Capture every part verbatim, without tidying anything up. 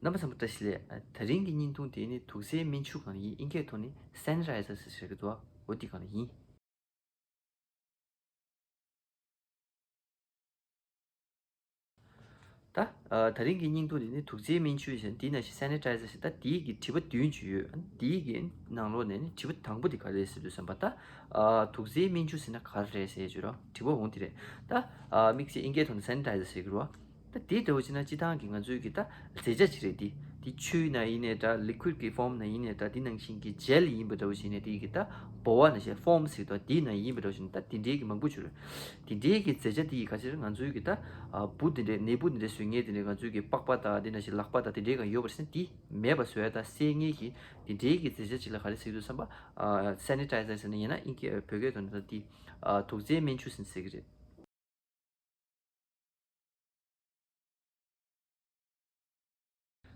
རྣམ་པ་ཚང་མ་བཀྲ་ཤིས་བདེ་ལེགས། དེ་རིང་གི་བརྙན་ཐུང་དེ་ནི་དུག་རྫས་སྨན་ཆུ་གང་ལ་ཡིན། ཨིན་སྐད་ཐོག་ནས་སེ་ནི་ཊའི་ཛར་ཟེར་ཟེར་གི་འདུག་འོ་འདི་གང་ལ་ཡིན། ད་ཨ་དེ་རིང་གི་བརྙན་ཐུང་འདི་ནི་དུག་རྫས་སྨན་ཆུ་ཟེར་འདི་ནང་བཞིན་སེ་ནི་ཊའི་ཛར་ཟེར། ད་འདི་གི་དྲི་བ་བདུན་ཅིག་ཡོད། འདི་གི་ནང་ལོགས་ནས་ནི་དྲི་བ་དང་པོ་འདི་ག་རེ་རེད་ཟེར་དུས་ཙམ་པ། ད་ཨ་དུག་རྫས་སྨན་ཆུ་ཟེར་ན་ག་རེ་རེད་ཟེར་ཞུ་རོགས། དྲི་བ་འོང་འདི་རེད། ད་ཨ་དམིགས་བསལ་ཨིན་སྐད་ཐོག་ནས་སེ་ནི་ཊའི་ཛར་ཟེར་གི་རེད་བ། ད་དེ་འདྲ་བོ་བྱས་ན་སྤྱིར་བཏང་གི་ང་ཚོའི་གི་ད་རྫས་ཆ་ཅིག་རེད། དེ་དེ་ཆུའི་ནང་ཡིན་ནའི་འདྲ། ལི་ཀུའིཌ་གི་ཕོམ་ནང་ཡིན་ནའི་འདྲ། དེ་ནང་བཞིན་གྱི་ཇེལ་ཡིན་པ་འདྲ་བོ་བྱས་ནས་དེ་གི་ད་འབོ་བ་ནང་བཞིན་ཕོམ་ཟེར་དུས་དེའི་ནང་ཡིན་པ་འདྲ་བོ་བྱས་ནས་ད་དེ་འདྲའི་གི་མང་པོ་ཅིག་རེད། དེ་འདྲའི་གི་རྫས་ཆ་དེ་གི་ཁ་ཕྱིར་ང་ཚོའི་གི་ད་ཨ་འབུ་དེ་འདྲའི་ནད་འབུ་དེ་འདྲའི་བཟོ་མཁན་དེ་འདྲའི་ང་ཚོའི་གི་པགས་པ་དང་དེ་ནང་བཞིན་ལག་པ་དང་དེ་འདྲའི་གང་ཡོད་པ་རེད་ཟེར་ན། དེ་མེད་པ་བཟོ་ཡ་དང་སེལ་མཁན་གི་དེ་འདྲའི་གི་རྫས་ཆ་ཅིག་ལ་ག་རེ་ཟེར་གི་འདུག་བསམ་པ། ཨ་སེ་ནི་ཊའི་ཛར་ཟེར་ན་ཡིན་ན་ཨིན་སྐད་བོད་སྐད་ཐོག་ནས་ད་དེ་ཨ་དུག་རྫས་སྨན་ཆུ་ཟེར་ཟེར་གི་རེད།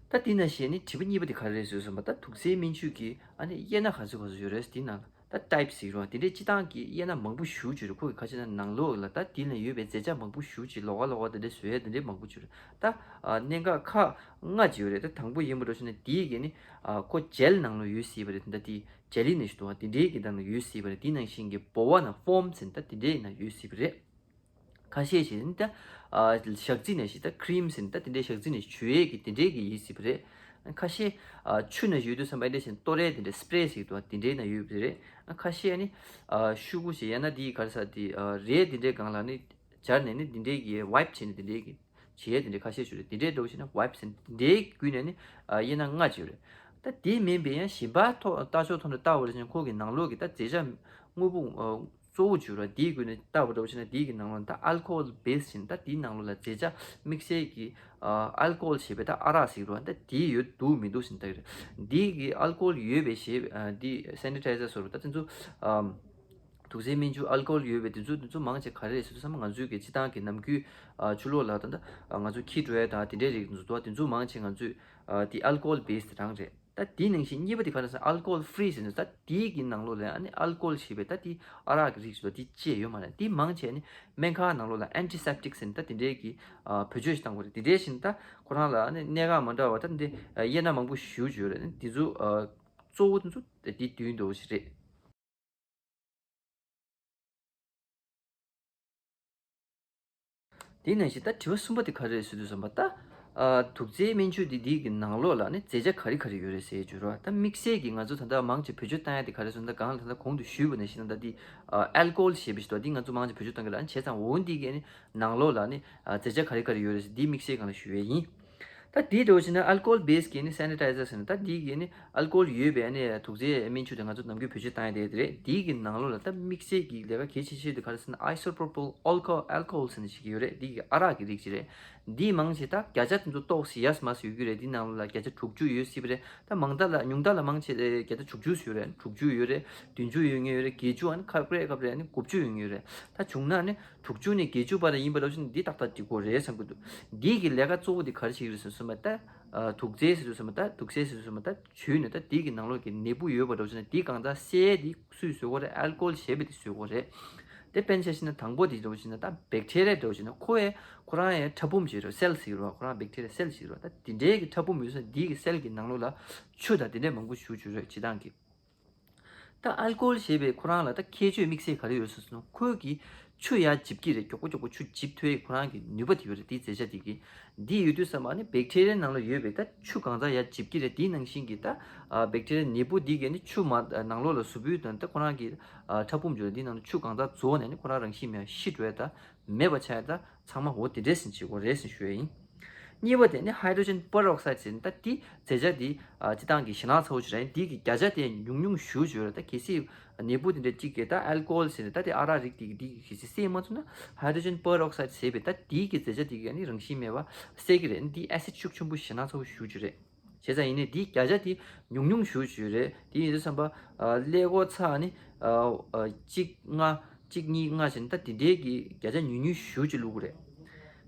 ད་དེ་ནང་བཞིན་ནི་དྲི་བ་གཉིས་པ་དེ་ག་རེ་རེད་ཟེར་ཙམ་པ། ད་དུག་རྫས་སྨན་ཆུ་གི་ཨ་ནི་དབྱེ་ན་ག་ཚོད་ག་ཚོད་ཡོད་རེད། དེ་ནང་ད་ཊའིབ་ཟེར་རོ། དེ་འདྲའི་སྤྱིར་བཏང་གི་དབྱེ་ན་མང་པོ་ཞེ་པོ་ཅིག་རེད། ཁོ་གི་ཁ་ཕྱིར་ན་ནང་ལོགས་ལ་ད་དེ་ལ་ཡོད་པའི་རྫས་ཆ་མང་པོ་ཞེ་པོ་ཅིག་ལོགས་ཀ་ལོགས་ཀ་དེ་འདྲའི་བཟོ་ཡས་དེ་འདྲའི་མང་པོ་ཅིག་རེད། ད་ཨ་གནད་འགག་ཁག་ལྔ་ཅིག་ཡོད་རེད། ད་དང་པོ་ཡིན་པ་འདྲ་བྱས་ན་དེ་གི་ནི་ཨ་ཁོ་ཇེལ་ནང་ལོགས་ཡོད་སྲིད་པ་རེད། ད་དེ་ཇེ་ལི་ནང་བཞིན་འདུག་པ། དེ་འདྲའི་གི་ནང་ལ་ཡོད་སྲིད་པ་རེད། དེ་ནང་བཞིན་གྱི་འབོ་བ་ནང་ཕོམ་ཟེར་ན་ད་དེ་འདྲའི་ནང་ཡོད་སྲིད་པ་རེད། ཁ་ཤས་ཤིག་ནི་ད་ཨ་ཞག་རྩི་ནས་ཤིག་ད་ཁི་རིམ་ཟེར་ནི་ད་དེ་འདྲའི་ཞག་རྩི་ནས་བྱུག་ཡས་ཀྱི་དེ་འདྲའི་གི་ཡིན་སྲིད་པ་རེད། ཁ་ཤས་ཨ་ཆུ་ནང་ཡོད་དུས་ཙམ་པ་འདྲ་ཞིག་གཏོར་ཡས་དེ་འདྲའི་སི་པི་རེ་ཟེར་གི་འདུག་པ། དེ་འདྲའི་ནང་ཡོད་པ་རེད། ཁ་ཤས་ནི་ཨ་ཤུ་གུ་ཞིག་ཡང་ན་དེའི་ག་རེ་ཟེར་དེ་ཨ་རས་དེ་འདྲའི་སྒང་ལ་ནི་སྦྱར་ནས་ནི་དེ་འདྲའི་གི་ཝའིབ་བྱས་ནས་དེ་འདྲའི་གི་བྱེད་ཡས་དེ་འདྲའི་ཁ་ཤས་ཤིག་རེད། དེ་འདྲའི་འདྲ་བོ་ཞིག་ན་ཝའིབ་ཟེར་ནི་དེ་འདྲའི་བརྒྱུད་ནས་ནི་ཨ་དབྱེ་ན་ལྔ་ཅིག་ཡོད་རེད། ད་དེ་མིན་པའི་ཡང་གཞན་པ་ཐོག་ལྟ་ཕྱོགས་ཐོག་ནས་ལྟ་བ་རེད་ཅེ་ན་ཁོ་གི་ནང་ལོགས་ཀྱི་ད་རྫས་ཆ་དངོས་པོ་ཨ་གཙོ་བོ་བྱུང་ར། དེའི་བརྒྱུད་ནས་ལྟ་བ་འདྲ་བོ་བྱས་ན་དེའི་གི་ནང་ལོགས་ད་ཨལ་ཀོ་ཧོལ་བེ་སི་ཡིན། ད་དེའི་ནང་ལོགས་ལ་རྫས་ཆ་དམིགས་བསལ་གྱི་ཨ་ཨལ་ཀོ་ཧོལ་ཞེས་པའི་ད་ཨ་རག་ཟེར་རོ། ད་དེའི་ཡོད་འདུག་མི་འདུག་ཟེར་ན་ད་གི་རེད། དེའི་གི་ཨལ་ཀོ་ཧོལ་ཡོད་པའི་ཞེས་ཨ་དེ་སེ་ནི་ཊའི་ཛར་བཟོ་རོ། ད་དེ་ཚོ་ཨ་དུག་རྫས་སྨན་ཆུ་ཨལ་ཀོ་ཧོལ་ཡོད་པའི་དེ་ཚོ་དེ་ཚོ་མང་ཆེ་ག་རེ་རེད་ཟེར་དུས་ཙམ་པ་ང་ཚོའི་གི་སྤྱིར་བཏང་གི་ནམ་རྒྱུན་ཨ་ཆུ་ལོག་ལ་ད་ད་ང་ཚོ་འཁྱེར་འགྲོ་ཡ་དང་དེ་འདྲའི་རིགས་དེ་ཚོ་འདུག་དེ་ཚོ་མང་ཆེ་ང་ཚོས་ཨ་དེ་ཨལ་ཀོ་ཧོལ་བེ་སི་རང་རེད། ད་དེའི་ནང་བཞིན་གཉིས་པ་དེ་ག་རེ་ཟེར་ན་ཨལ་ཀོ་ཧོལ་ཕི་རི་ཟེར་ནས་ད་དེའི་གི་ནང་ལོགས་ལ་ཨ་ནི་ཨལ་ཀོ་ཧོལ་ཞེས་པའི་ད་དེ་ཨ་རག་གི་རིགས་ཞིག་ལ་དེ་བཅས་ཡོད་མ་རེད། དེ་མང་ཆེ་ནི་སྨན་ཁང་ནང་ལོགས་ལ་ཨན་ཊི་སེབ་ཊིག་ཟེར་ནས་ད་དེ་འདྲའི་གི་ཨ་བེད་སྤྱོད་ཞིག་བཏང་དགོས་རེད། དེ་འདྲའི་བཞིན་ད་ཁོ་རང་ལ་ཨ་ནི་གནད་འགག་མ་འདྲ་བ་ད་འདི་ཨ་དབྱེ་ན་མང་པོ་ཞེ་པོ་ཅིག་ཡོད་རེད། དེ་ཚོ་ཨ་གཙོ་བོ་དེ་ཚོ་དེ་བདུན་འདྲ་བོ་ཞིག་རེད། དེ་ནང་བཞིན་ད་དྲི་བ་གསུམ་པ་དེ་ག་རེ་རེད་ཟེར་དུས་ཙམ་པ། ད་ཨ་དུག་རྫས་སྨན་ཆུ་འདི་འདི་གི་ནང་ལོགས་ལ་ནི་རྫས་ཆ་ག་རེ་ག་རེ་ཡོད་རེད་ཟེར་བརྗོད་རོགས། ད་དམིགས་བསལ་གྱི་ང་ཚོ་ད་ལྟ་མང་ཆེ་བེད་སྤྱོད་བཏང་ཡ་དེ་ག་རེ་ཟེར་ན། ད་གང་ལ་ད་ལྟ་གོང་དུ་ཞུས་པ་ནང་བཞིན་ད་འདི་ཨ་ཨལ་ཀོ་ཧོལ་ཞེས་པ་ཞིག་འདུག་འདི་ང་ཚོ་མང་ཆེ་བེད་སྤྱོད་བཏང་གི་རེད། བྱས་ཙང་འོ་འདི་གའི་ནི་ནང་ལོགས་ལ་ནི་ཨ་རྫས་ཆ་ག་རེ་ག་རེ་ཡོད་རེད་ཟེར་འདི་དམིགས་བསལ་སྒང་ལ་ཞུ་ཡས་ཡིན། ད་དེའི་འདྲ་བོ་བྱས་ན་ཨལ་ཀོ་ཧོལ་བེ་སི་གི་ནི་སེ་ནི་ཊའི་ཛར་ཟེར་ན་ད་འདི་གི་ནི་ཨལ་ཀོ་ཧོལ་ཡོད་པའི་ནི་དུག་རྫས་སྨན་ཆུ་དེ་ང་ཚོ་ནམ་རྒྱུན་བེད་སྤྱོད་བཏང་ཡ་དེ་རེད། དེའི་གི་ནང་ལོགས་ལ་ད་དམིགས་བསལ་གྱི་ལས་ཀ་གལ་ཆེ་ཤོས་དེ་ག་རེ་ཟེར་ན་ཨའི་སོ་པོ་རོ་པིལ་ཨལ་ཀོ་ཨལ་ཀོ་ཧོལ་ཟེར་ནས་ཞིག་ཡོད་རེད། འདི་གི་ཨ་རག་གི་རིགས་ཅིག་རེད། འདི་མང་ཆེ་ད་བརྒྱ་ཆ་དེ་ཚོ་ཏོག་ཙམ་ཡས་མས་ཡོད་ཀྱི་རེད། འདི་ནང་ལོགས་ལ་བརྒྱ་ཆ་དྲུག་ཅུ་ཡོད་སྲིད་པ་རེད། ད་མང་མཐའ་ལ་ཉུང་མཐའ་ལ་མང་ཆེ་བརྒྱ་ཆ་དྲུག་ཅུ་ཡོད་རེད། དྲུག་ཅུ་ཡོད་རེད། བདུན་ཅུ་ཡོད་མཁན་ཡོད་རེད། བརྒྱད་ཅུ། ཨ་ནི་ཁ་རེ་ཁ་རེ་ཨ་ནི་དགུ་བཅུ་ཡོད་མཁན་ཡོད་རེད། ད་བྱུང་ན་ནི་དྲུག་ཅུ་ནས་བརྒྱད་ཅུ་བར་ཡིན་པ་འདྲ་བོ་ཞིག་འདི་ཏག་ཏག་འགྲིག་གི་རེད་བསམ་གྱི་འདུག་འདི་གི་ལས་ཀ་གཙོ་བོ་འདི་ག་རེ་བྱེད་ཀྱི་རེད་ཟེར་ན་ད་ཨ་དུག་རྫས་ཟེར་དུས་ཙམ་པ་ད་དུག་རྫས་ཟེར་དུས་ཙམ་པ་ད་བྱུས་ནས་ད་འདི་གི་ནང་ལོགས་ཀྱི་ནད་འབུ་ཡོད་པ་འདྲ་བོ་ཞིག་ན་འདི་གང་ཙམ་བསད་འདི་སུས་བཟོ་དགོས་རེད། ཨལ་ཀོ་ཧོལ་ཞེས་པ་འདི་བཟོ་དགོས་རེད། དེ་དཔེར་ན་ཆ་བཞག་ན་དང་པོ་འདི་འདྲ་བོ་ཞིག་ན་ད་བེག་ཊི་རི་ཡ་འདྲ་བོ་ཞིག་ན་ཁོ་ཡས་ཁོ་རང་ཡས་ཕྲ་ཕུང་ཅིག་རེད། སེལ་ཟེར་གྱི་རེད་བ། ཁོ་རང་བེག་ཊི་རི་ཡ་སེལ་ཟེར་གྱི་རེད་བ། ད་འདི་འདྲའི་གི་ཕྲ་ཕུང་ཡོད་ས་འདི་གི་སེལ་གྱི་ནང་ལོགས་ལ་ཆུ་དང་དེ་འདྲའི་མང་པོ་ཞེ་པོ་ཅིག་ཡོད་རེད་སྤྱིར་བཏང་གི། ད་ཨལ་ཀོ་ཧོལ་ཞེས་པའི་ཁོ་རང་ལ་ད་ཁྱད་ཆོས་དམིགས་བསལ་ག་རེ་ཡོད་ཟེར་ན་ཁོས་ཀྱིས་ཆུ་ཡར་འཇིབ་ཀྱི་རེད། མགྱོགས་པོ་མགྱོགས་པོ་ཆུ་འཇིབ་ཐུབ་ཡས་ཁོ་རང་གི་ནུས་པ་དེ་ཡོད་རེད། དེའི་རྫས་ཆ་དེ་གིས། འདི་ཡོད་དུས་ཙམ་པ་ནི་བེག་ཊི་རི་ཡའི་ནང་ལ་ཡོད་པའི་ད་ཆུ་གང་ཙམ་ཡར་འཇིབ་ཀྱི་རེད། དེའི་ནང་བཞིན་གྱི་ད་ཨ་བེག་ཊི་རི་ཡ་ནད་འབུ་འདི་གས་ནི་ཆུ་མ་ནང་ལོགས་ལ་གཟུགས་པོའི་དོན་ད་ཁོ་རང་གི་ཨ་ཕྲ་ཕུང་འཇུ་རེད། འདི་ནང་ལ་ཆུ་གང་ཙམ་རྫོགས་ནས་ནི་ཁོ་རང་རང་བཞིན་མེད་པ་ཤི་འགྲོ་ཡ་ད་མེད་པ་ཆགས་ཡ་ད་ཚང་མ་འོ་དེ་འདྲས་ཟིན་བྱེད་དགོས་རེད་ཟེར་ཞུ་ཡ་ཡིན། གཉིས་པ་དེ་ནི་ཧའི་ཌྲོ་ཇེན་པེ་རོག་སའིཌ་ཟེར་ནི་ད་འདི་རྫས་ཆ་འདི་ཨ་སྤྱིར་བཏང་གི་ཞེད་སྣང་ཚ་བོ་ཞིག་རེད། འདི་གི་བརྒྱ་ཆ་དེ་ཉུང་ཉུང་ཞེ་པོ་ཅིག་ཡོད་རེད། ད་གལ་སྲིད་ནད་འབུ་དེ་འདྲ་གཅིག་གིས་ད་ཨལ་ཀོ་ཧོལ་ཟེར་ནས་ད་དེ་ཨ་རག་རིགས་དེ་གི་དེ་གི་གལ་སྲིད་བསད་མ་ཐུབ་ན་ཧའི་ཌྲོ་ཇེན་པེ་རོག་སའིཌ་ཟེར་བའི་ད་དེའི་གི་རྫས་ཆ་དེ་གིས་ནི་རང་བཞིན་མེད་པ་བསད་ཀྱི་རེད། འདི་ཨེ་སིཌ་ཤུགས་ཆེན་པོ་ཞེད་སྣང་ཚ་བོ་ཞེ་པོ་ཅིག་རེད། བྱས་ཙང་ཡིན་ནའི་དེའི་བརྒྱ་ཆ་དེ་ཉུང་ཉུང་ཞེ་པོ་ཅིག་རེད། དེ་ཡིན་དུས་ཙམ་པ་ཨ་ཀླད་ཀོར་ཚ་ནི་ཨ་ཨ་གཅིག་ལྔ་གཅིག་གཉིས་ལྔ་བྱས་ནས་ད་དེ་འདྲའི་གི་བརྒྱ་ཆ་ཉུང་ཉུང་ཞེ་པོ་ཅིག་བླུགས་ཀྱི་རེད།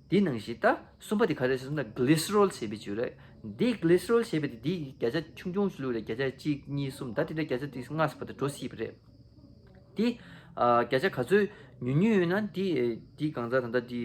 དེ་ནང་བཞིན་ད་གསུམ་པ་དེ་ག་རེ་རེད་ཟེར་ན་གླི་སི་རོལ་ཟེར་བའི་ཅིག་རེད། འདི་གླི་སི་རོལ་ཞེས་པ་དེ་དེའི་བརྒྱ་ཆ་ཆུང་ཆུང་ཞིག་བླུགས་རེད། བརྒྱ་ཆ་གཅིག་གཉིས་གསུམ་ད་དེ་འདྲ་བརྒྱ་ཆ་དེ་ལྔ་ཙམ་བར་དུ་འགྲོ་སྲིད་པ་རེད། དེ་ཨ་བརྒྱ་ཆ་ག་ཚོད་ཉུང་ཉུང་ཡོད་ན་དེ་དེ་གང་ཙམ་ད་ལྟ་དེ་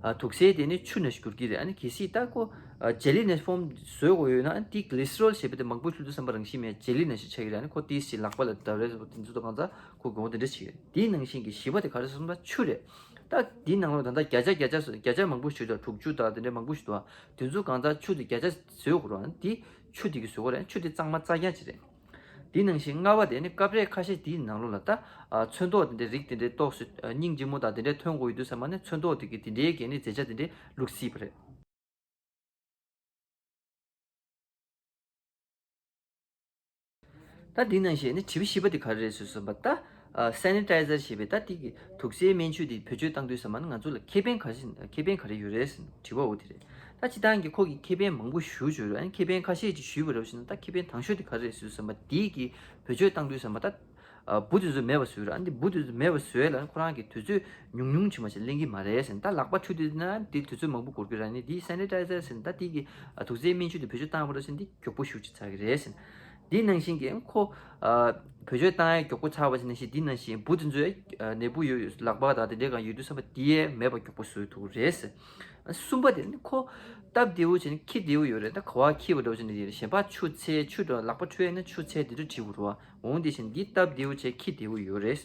ཨ་ ཨ་དུག་སེལ་དེ་ནི་ཆུ་ནང་བཞིན་འགྱུར་གྱི་རེད། ཨ་ནི་གལ་སྲིད་ད་ཁོ་ཨ་ཇེ་ལི་ནང་བཞིན་ཕོམ་བཟོ་དགོས་ཡོད་ན། ཨ་ནི་དེ་གི་ལི་སི་རོལ་ཞེས་པ་དེ་མང་པོ་ཞིག་འདུག་བསམ་པ་རང་བཞིན་མེད། ཇེ་ལི་ནང་བཞིན་ཆགས་ཀྱི་རེད། ཨ་ནི་ཁོ་ཏོག་ཙམ་ལག་པ་ལ་བརྡབ་རེས་བཟོ་དེ་ཚོ་དང་གང་ཚ་ཁོ་དགོས་མཁོ་དེ་འདྲ་ཞིག་རེད། དེའི་ནང་བཞིན་གྱི་བཞི་པ་དེ་ག་རེ་ཟེར་སོང་ན་ཆུ་རེད། ད་དེའི་ནང་ལོགས་ད་ལྟ་བརྒྱ་ཆ་བརྒྱ་ཆ་བརྒྱ་ཆ་མང་པོ་ཞིག་དང་དྲུག་ཅུ་དང་དེ་འདྲའི་མང་པོ་ཞིག་འདུག་ཨ། དེ་ཚོ་གང་ཚ་ཆུ་དེ་བརྒྱ་ཆ་བཟོ་དགོས་རེད། ཨ་ནི་དེ་ཆུ་དེ་གི་བཟོ་དགོས་རེད། ཨ་ནི་ཆུ་དེ་གཙང་མ་རྩ་རྐྱང་ཅིག་རེད། དེ་ནང་བཞིན་ལྔ་པ་དེ་ནི་སྐབས་རེ་ཁ་ཤས་དེའི་ནང་ལོགས་ལ་ད་ཨ་ཚོན་མདོག་དེ་འདྲའི་རིགས་དེ་འདྲའི་ཏོག་ཙམ་ཨ་སྙིང་རྗེ་མོ་དང་དེ་འདྲའི་ཐོན་དགོས་ཡོད་དུས་ཙམ་པ་ནི་ཚོན་མདོག་དེ་གི་དེ་འདྲའི་གི་ནི་རྫས་ཆ་དེ་འདྲའི་བླུགས་སྲིད་པ་རེད། ད་དེ་ནང་བཞིན་ནི་དྲི་བ་བཞི་པ་དེ་ག་རེ་རེད་ཟེར་སོང་པ་ད། ཨ་སེ་ནི་ཊའི་ཛར་ཞེས་པའི་ད་དེ་གི་དུག་སེལ་སྨན་ཆུ་དེ་བེད་སྤྱོད་བཏང་དུས་ཙམ་པ་ནི་ང་ཚོ་ལ་ཁེ་ཕན་ག་རེ་ཁེ་ཕན་ག་རེ་ཡོད་རེད་ཟེར་དྲི་བ་འོ་དེ་རེད། ད་སྤྱིར་བཏང་གི་ཁོ་གི་ཁེ་ཕན་མང་པོ་ཞེ་པོ་ཅིག་ཡོད་རེད། ཨ་ནི་ཁེ་ཕན་ཁ་ཤས་ཅིག་ཞུས་པ་རེད་ཟེར་ན། ད་ཁེ་ཕན་དང་ཤོས་དེ་ག་རེ་རེད་ཟེར་སོང་པ་དེ་གི་བེད་སྤྱོད་བཏང་དུས་ཙམ་པ་ད། ཨ་འབུ་དེ་ཚོ་མེད་པ་བཟོས་ར། ཨ་ནི་འབུ་དེ་ཚོ་མེད་པ་བཟོས་ལ་ཁོ་རང་གི་དུས་ཚོད་ཉུང་ཉུང་ཅིག་མ་ཞིག་ལེན་གྱི་མ་རེད་ཟེར། ད་ལག་པ་འཁྲུ་དུས་ན་དེ་དུས་ཚོད་མང་པོ་འགོར་གི་ར། ཨ་ནི་དེ་སེ་ནི་ཊའི་ཛར་ཟེར་ན་ད་དེ་གི་ཨ་དུག་སེལ་སྨན་ཆུ་དེ་བེད་སྤྱོད་བཏང་བ་ར་ཟེར་ན་དེ་མགྱོགས་པོ་ཞེ་པོ་ཅིག་ཚར་གི་རེད་ཟེར། དེ་ནང་བཞིན་གྱི་ཁོ་ཨ་བེད་སྤྱོད་བཏང་ཡ་མགྱོགས་པོ་ཚར་བ་ཟེར་ན་ཞིག་དེ་ནང་བཞིན་འབུ་དེ་ཚོའི་ཨ་ནད་འབུ་ཡོད་ལག་པ་དང་དེ་འདྲའི་གང་ཡོད་དུས་ཙམ་པ་དེ་ཡས་མེད་པ་མགྱོགས་པོ་བཟོ་ཐུབ་ཀྱི་རེད་ཟེར། གསུམ་པ་དེ་ནི་ཁོ་སྟབས་བདེ་བོ་བྱས་ནས་འཁྱེར་བདེ་བོ་ཡོད་རེད། ད་ག་པར་འཁྱེར་བ་འདྲ་བོ་བྱས་ནས་དེ་གཞན་པ་ཆུ་ཚད་ཆུ་འདྲ་ལག་པ་འཁྲུ་ཡས་ན་ཆུ་ཚད་དེ་འདྲ་བྲིས་དགོས་རེད་བ། འོང་དེ་བཞིན་འདི་སྟབས་བདེ་བོ་བྱས་འཁྱེར་བདེ་བོ་ཡོད་རེད།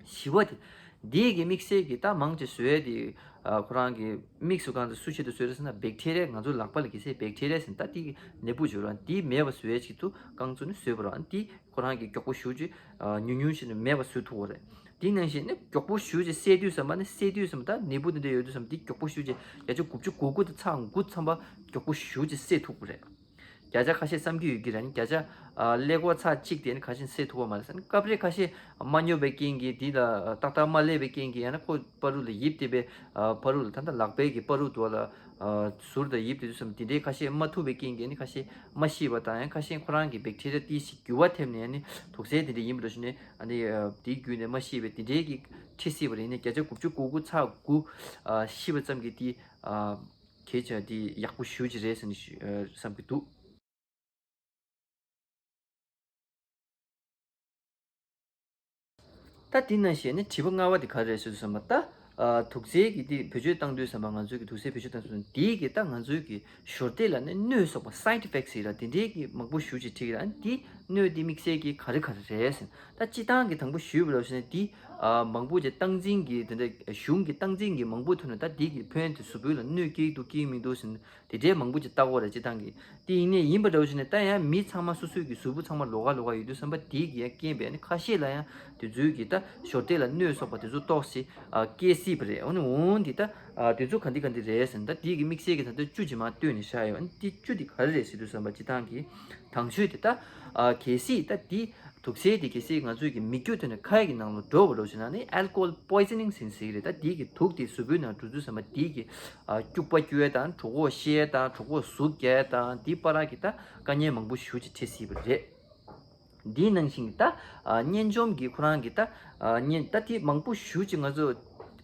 བཞི་པ་དེ། འདི་གི་དམིགས་བསལ་གྱི་ད་མང་ཆེ་བཟོ་ཡས་དེ་ཨ་ཁོ་རང་གི་དམིགས་སུ་བཀར་ཏེ་སུ་ཆེད་དུ་བཟོས་རེད་ཟེར་ན་བེག་ཊི་རི་ཡ། ང་ཚོ་ལག་པ་ལ་གལ་སྲིད་བེག་ཊི་རི་ཡ་ཟེར་ན་ད་དེ་གི་ནད་འབུ་བྱོས་ར། འདི་མེད་པ་བཟོ་ཡས་ཆེད་དུ་རྐང་བཙུགས་ནས་བཟོས་པ་ར། འདི་ཁོ་རང་གི་མགྱོགས་པོ་ཞེ་པོ་ཅིག་ཨ་ཉུང་ཉུང་ཞིག་ནས་མེད་པ་བཟོ་ཐུབ་པ་རེད། དེ་ནང་བཞིན་ནི་མགྱོགས་པོ་ཞེ་པོ་ཅིག་སེལ་དུས་ཙམ་པ་ནི་སེལ་དུས་ཙམ་པ་ད་ནད་འབུ་དེ་འདྲ་ཡོད་དུས་ཙམ་པ་འདི་མགྱོགས་པོ་ཞེ་པོ་ཅིག་བརྒྱ་ཆ་དགུ་བཅུ་གོ་དགུ་དང་ཚེག་དགུ་ཙམ་པ་མགྱོགས་པོ་ཞེ་པོ་ཅིག་སེལ་ཐུབ་པ་རེད། བརྒྱ་ཆ་ཁ་ཤས་བསམ་གྱི་ཡོད་ཀྱི་རེད། ཨ་ནི་བརྒྱ་ཆ་ཨ་ཀླད་ཀོར་ཚེག་གཅིག་དེ་ནི་ཁ་ཤས་སེལ་ཐུབ་པ་མ་རེད་ཟེར། ཨ་ནི་སྐབས་རེ་ཁ་ཤས་མ་སྙོབ་པའི་རྐྱེན་གྱིས་འདི་ལ་ཏག་ཏག་མ་ཀླད་པའི་རྐྱེན་གྱིས་ཡང་ན་ཁོ་ཕ་རུ་ལ་ཡིབ་བསྡད་པའི་ཨ་ཕ་རུ་ལ་ད་ལྟ་ལག་པའི་གི་ཕ་རུ་དུ་བ་ལ་ཨ་ཟུར་དང་ཡིབ་བསྡད་དུས་ཙམ་དེ་འདྲའི་ཁ་ཤས་མ་ཐུབ་པའི་རྐྱེན་གྱིས་ནི་ཁ་ཤས་མ་ཤེས་པ་དང་། ཡང་ཁ་ཤས་ཁོ་རང་གི་བེག་ཊི་རི་ཡ་ཏོག་ཙམ་འགྱུར་བ་ཐེབས་ནས་ནི་དུག་སེལ་དེ་འདྲ་ཡིན་པ་འདྲ་ཞིག་ནས་ཨ་ནི་ཨ་དེའི་བརྒྱུད་ནས་མ་ཤེས་པའི་དེ་འདྲའི་གི་འཕྲད་སྲིད་པ་རེད། ནི་བརྒྱ་ཆ་དགུ་བཅུ་གོ་དགུ་ཚེག་དགུ་ཨ་ཤི་བ་ཙམ་གྱིས་དེ་ཨ་གལ་ཆེ་བ་དེ་ཡག་པོ་ཞེ་པོ་ཅིག་རེད་ཟེར་ནས་ཞུ་ཨ་བསམ་གྱི་འདུག་ད་དེ་ནང་བཞིན་ནི་དྲི་བ་ལྔ་པ་དེ་ག་རེ་རེད་ཟེར་དུས་ཙམ་པ་ད། ཨ་དུག་སེལ་གྱི་དེ་བེད་སྤྱོད་བཏང་དུས་ཙམ་པ། ང་ཚོས་ཀྱི་དུག་སེལ་བེད་སྤྱོད་བཏང་དུས་ཙམ་པ་དེའི་གི་ད་ང་ཚོའི་གི་ཞོར་དེ་ལ་ནི་གནོད་སོགས་པ་སའིཌ་ཨི་ཕེག་ཊི་ཟེར་ར་དེ་འདྲའི་གི་མང་པོ་ཞེ་པོ་ཅིག་འཕྲད་ཀྱི་ར། ཨ་ནི་དེ་གནོད་དེ་དམིགས་བསལ་གྱི་ག་རེ་ག་རེ་རེད་ཟེར། ད་སྤྱིར་བཏང་གི་དང་པོ་ཞུས་པ་ལ་ཟེར་ན་དེ་ཨ་མང་པོ་ཅིག་སྟངས་འཛིན་གྱི་དེ་འདྲ་གཞུང་གི་སྟངས་འཛིན་གྱི་མང་པོ་ཐོན་ནས་ད་དེ་གི་ཕན་དེ་གཟུགས་པོ་ལ་གནོད་སྐྱེལ་འདུག་སྐྱེལ་མི་འདུག་ཟེར་ན། དེ་འདྲའི་མང་པོ་ཅིག་ལྟ་གི་ཡོད་རེད། སྤྱིར་བཏང་གི་དེ་ཡིན་ནའི་ཡིན་པ་འདྲ་བོ་ཞིག་ནས་ད་ཡང་མི་ཚང་མ་སོ་སོའི་གི་གཟུགས་པོ་ཚང་མ་ལོགས་ཀ་ལོགས་ཀ་ཡོད་དུས་ཙམ་པ་དེའི་གི་ཡང་རྐྱེན་པས་ནི་ཁ་ཤས་ལ་ཡང་དེ་ཚོའི་གི་ད་ཞོར་དེ་ལ་གནོད་སོགས་པ་དེ་ཚོ་ཏོག་ཙམ་ཨ་སྐྱེ་སྲིད་པ་རེད། འོ་ནི་འོང་འདི་ད་ཨ་དེ་ཚོ་ག་འདི་ག་འདི་རེད་ཟེར་ན། ད་དེའི་གི་དམིགས་བསལ་གི་ད་ལྟ་བཅུ་ཅིག་མར་བཏོན་ནས་བཞག་ཡོད། ཨ་ནི་དེ་བཅུ་དེ་ག་རེ་རེད་ཟེར་དུས་ཙམ་པ་སྤྱིར་བཏང་གི་དང་ཤོས་དེ་ད་ཨ་གལ་སྲིད་ད་དེ་དུག་སེལ་དེ་གལ་སྲིད་ང་ཚོའི་གི་མིག་རྒྱུད་དེ་ནས་ཁ་ཡ་གི་ནང་ལ་འགྲོ་བ་འདྲ་བོ་ཞིག་ན་ནི་ཨལ་ཀོ་ཧོལ་པོའི་ཛི་ནིང་ཟེར་ནས་ཟེར་གི་རེད། ད་དེའི་གི་དུག་དེ་གཟུགས་པོའི་ནང་འགྲོ་དུས་ཙམ་པ་དེའི་གི་ཨ་སྐྱུག་པ་སྐྱུག་ཡས་དང་གྲོད་ཁོག་བཤལ་ཡས་དང་གྲོད་ཁོག་ཟུག་རྒྱག་ཡས་དང་དེ་བར་གི་ད་དཀའ་ངལ་མང་པོ་ཞེ་པོ་ཅིག་འཕྲད་སྲིད་པ་རེད། འདིའི་ནང་བཞིན་གྱི་ད་ཨ་གཉན་འཇོམས་ཀྱི་ཁོ་རང་གི་ད་ཨ་གཉན་ད་དེ་མང་པོ་ཞེ་པོ་ཅིག་ང་ཚོ་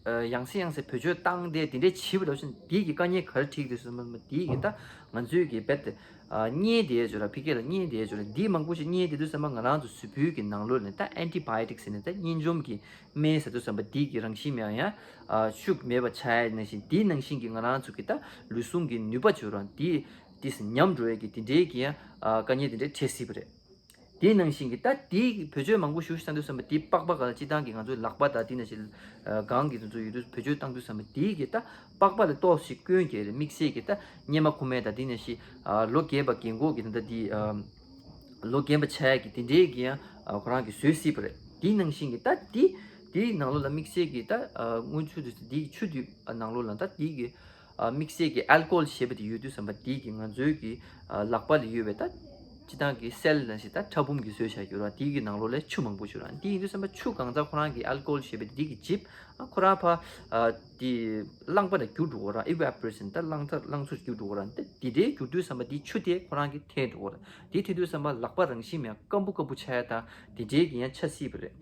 ཨ་ཡང་སེ་ཡང་སེ་བེད་སྤྱོད་བཏང་སྟེ་དེ་འདྲའི་བྱིས་པ་འདྲ་བོ་ཞིག་དེའི་གི་དཀའ་ངལ་ག་རེ་འཕྲད་ཀྱི་འདུག་ཟེར་ན། དེའི་གི་ད་ང་ཚོའི་གི་རྦད་དེ་ཨ་གཉན་དེ་བྱོས་ར་ཕི་གེ་ལ་གཉན་དེ་བྱོས་ར་འདི་མང་པོ་ཞིག་གཉན་དེ་དུས་ཙམ་པ་ང་རང་ཚོ་གཟུགས་པོའི་གི་ནང་ལོགས་ནས་ད་ཨན་ཊི་བྷ་ཡོ་ཊིག་ཟེར་ནས་ད་གཉན་འཇོམས་ཀྱི་སྨན་ཟེར་དུས་ཙམ་པ་དེའི་གི་རང་བཞིན་ཡང་ཡང་ཨ་ཤུགས་མེད་པ་ཆགས་ཡ་ནང་བཞིན་དེའི་ནང་བཞིན་གྱི་ང་རང་ཚོ་གི་ད་ལུས་ཟུངས་ཀྱི་ནུས་པ་བྱོས་ར་དེ་དེ་ཉམས་འགྲོ་ཡ་གི་དེ་འདྲའི་གི་ཡང་ཨ་དཀའ་ངལ་དེ་འདྲའི་འཕྲད་སྲིད་པ་རེད། དེའི་ནང་བཞིན་གྱི་ད་དེའི་བེད་སྤྱོད་མང་པོ་ཞེ་པོ་ཞིག་བཏང་དུས་ཙམ་པ་དེའི་པགས་པ་ག་ལ་སྤྱིར་བཏང་གི་ང་ཚོའི་ལག་པ་དང་དེ་ནང་བཞིན་ཨ་སྒང་གི་དེ་ཚོ་ཡོད་དུས་བེད་སྤྱོད་བཏང་དུས་ཙམ་པ་དེའི་གི་ད་པགས་པ་ལ་ཏོག་ཙམ་སྐྱོན་གྱི་རེད། དམིགས་བསལ་གྱི་ད་སྙེ་མ་ཁུག་མ་དང་དེ་ནང་བཞིན་ཨ་ལོ་རྒན་པ་རྒན་གོག་གི་ད་ལྟ་དེ་ཨ་ལོ་རྒན་པ་ཆགས་ཡ་གི་དེ་འདྲའི་གི་ཡང་ཨ་ཁོ་རང་གི་བཟོས་སྲིད་པ་རེད། དེའི་ནང་བཞིན་གྱི་ད་དེ་དེའི་ནང་ལོགས་ལ་དམིགས་བསལ་གྱི་ད་ཨ་དངུལ་ཆུ་དེ་དེའི་ཆུ་དེ་ནང་ལོགས་ལ་ད་དེའི་གི་ཨ་དམིགས་བསལ་གྱི་ཨལ་ཀོ་ཧོལ་ཞེས་པ་དེ་ཡོད་དུས་ཙམ་པ་དེ་གི་ང་ཚོའི་གི་ཨ་ལག་པ་ལ་ཡོད་པའི་ད་སྤྱིར་བཏང་གི་སེལ་ནང་བཞིན་ད་ཕྲ་ཕུང་གི་བཟོས་བཞག་ཡོད་ར། དེ་གི་ནང་ལོགས་ལ་ཆུ་མང་པོ་ཞིག་ཡོད་ར། དེ་ཡིན་དུས་ཙམ་པ་ཆུ་གང་ཚ་ཁོ་རང་གི་ཨལ་ཀོ་ཧོལ་ཞེས་པ་དེ་གི་ཇིབ་ཨ་ཁོ་རང་ཕ་ཨ་དེ་རླངས་པ་ལ་འགྱུར་འགྲོ་གི་ར། ཨི་ཝེ་པོ་རེ་ཤན་ད་རླངས་ཚ་རླངས་ཚུབ་འགྱུར་འགྲོ་གི་ར། དེ་དེ་འདྲའི་འགྱུར་དུས་ཙམ་པ་དེ་ཆུ་དེ་ཁོ་རང་གི་འཐེན་འགྲོ་གི་ར། དེ་འཐེན་དུས་ཙམ་པ་ལག་པ་རང་བཞིན་མེད་སྐམ་པོ་སྐམ་པོ་ཆགས་ཡ་དང་དེ་འདྲའི་གི་ཡང་ཆགས་སྲིད་པ་རེད།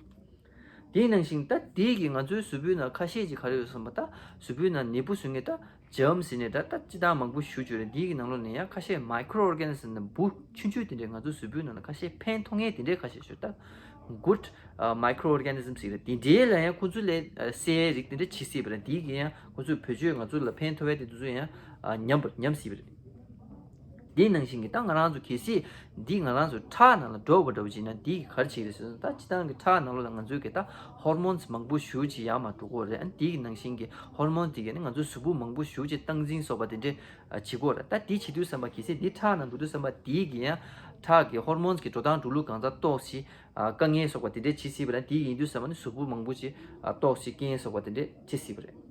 དེའི་ནང་བཞིན་ད་དེའི་གི་ང་ཚོའི་གཟུགས་པོའི་ནང་ཁ་ཤས་ཀྱི་ག་རེ་ཡོད་ཟེར་ན། ད་གཟུགས་པོའི་ནང་ནད་འབུ་བཟོ་མཁན་ད་ཇརམ་ཟེར་ནས་ད་ད་སྤྱིར་བཏང་མང་པོ་ཞེ་པོ་ཅིག་ཡོད་རེད། དེའི་གི་ནང་ལོགས་ནས་ཡང་ཁ་ཤས་མའི་ཀོ་རོ་ཨོར་ག་ནི་ཟེར་ན་འབུ་ཆུང་ཆུང་དེ་འདྲས་ང་ཚོའི་གཟུགས་པོའི་ནང་ལ་ཁ་ཤས་ཕན་ཐོགས་མཁན་དེ་འདྲས་ཁ་ཤས་ཡོད། ད་ good microorganisms ཞིག་རེད། དེ་འདྲའི་ལ་ཡང་ཁོ་ཚོ་ལས་སའི་རིགས་དེ་འདྲ་བྱེད་སྲིད་པ་རེད། དེ་གི་ཡང་ཁོ་ཚོས་བེད་སྤྱོད་ང་ཚོ་ལ་ཕན་ཐོགས་ཡ་དེ་དེ་ཚོ་ཡང་ཉམས་པ་ཉམས་སྲིད་པ་རེད། དེའི་ནང་བཞིན་གྱི་ད་ང་རང་ཚོ་གལ་སྲིད་འདི་ང་རང་ཚོ་ཁྲག་ནང་ལ་འགྲོ་བ་འདྲ་བོ་ཅིག་ན་འདི་གི་ག་རེ་བྱེད་ཀྱི་རེད་ཟེར་ན། ད་སྤྱིར་བཏང་གི་ཁྲག་ནང་ལོགས་ལ་ང་ཚོའི་གི་ད་ཧོར་མོན་མང་པོ་ཞེ་པོ་ཅིག་ཡར་མར་འགྲོ་གི་ཡོད་རེད། ཨ་ནི་དེའི་ནང་བཞིན་གྱི་ཧོར་མོན་དེ་གས་ནི་ང་ཚོའི་གཟུགས་པོ་མང་པོ་ཞེ་པོ་ཅིག་སྟངས་འཛིན་སོགས་པ་དེ་འདྲས་བྱེད་ཀྱི་ཡོད་རེད། ད་དེ་བྱེད་དུས་ཙམ་པ་གལ་སྲིད་འདི་ཁྲག་ནང་འགྲོ་དུས་ཙམ་པ་དེའི་གི་ཡང་ཁྲག་གི་ཧོར་མོན་གི་འགྲོ་སྟངས་འགྲོ་ལུགས་གང་ཙམ་ཏོག་ཙམ་དཀའ་ངལ་སོགས་པ་དེ་འདྲས་བྱེད་སྲིད་པ་རེད། དེ་ཡིན་དུས་ཙམ་པ་ནི་གཟུགས་པོ་མང་པོ་ཅིག་ཏོག་ཙམ་རྐྱེན་སོགས་པ་དེ་འདྲས་བྱེད་སྲིད་པ་རེད།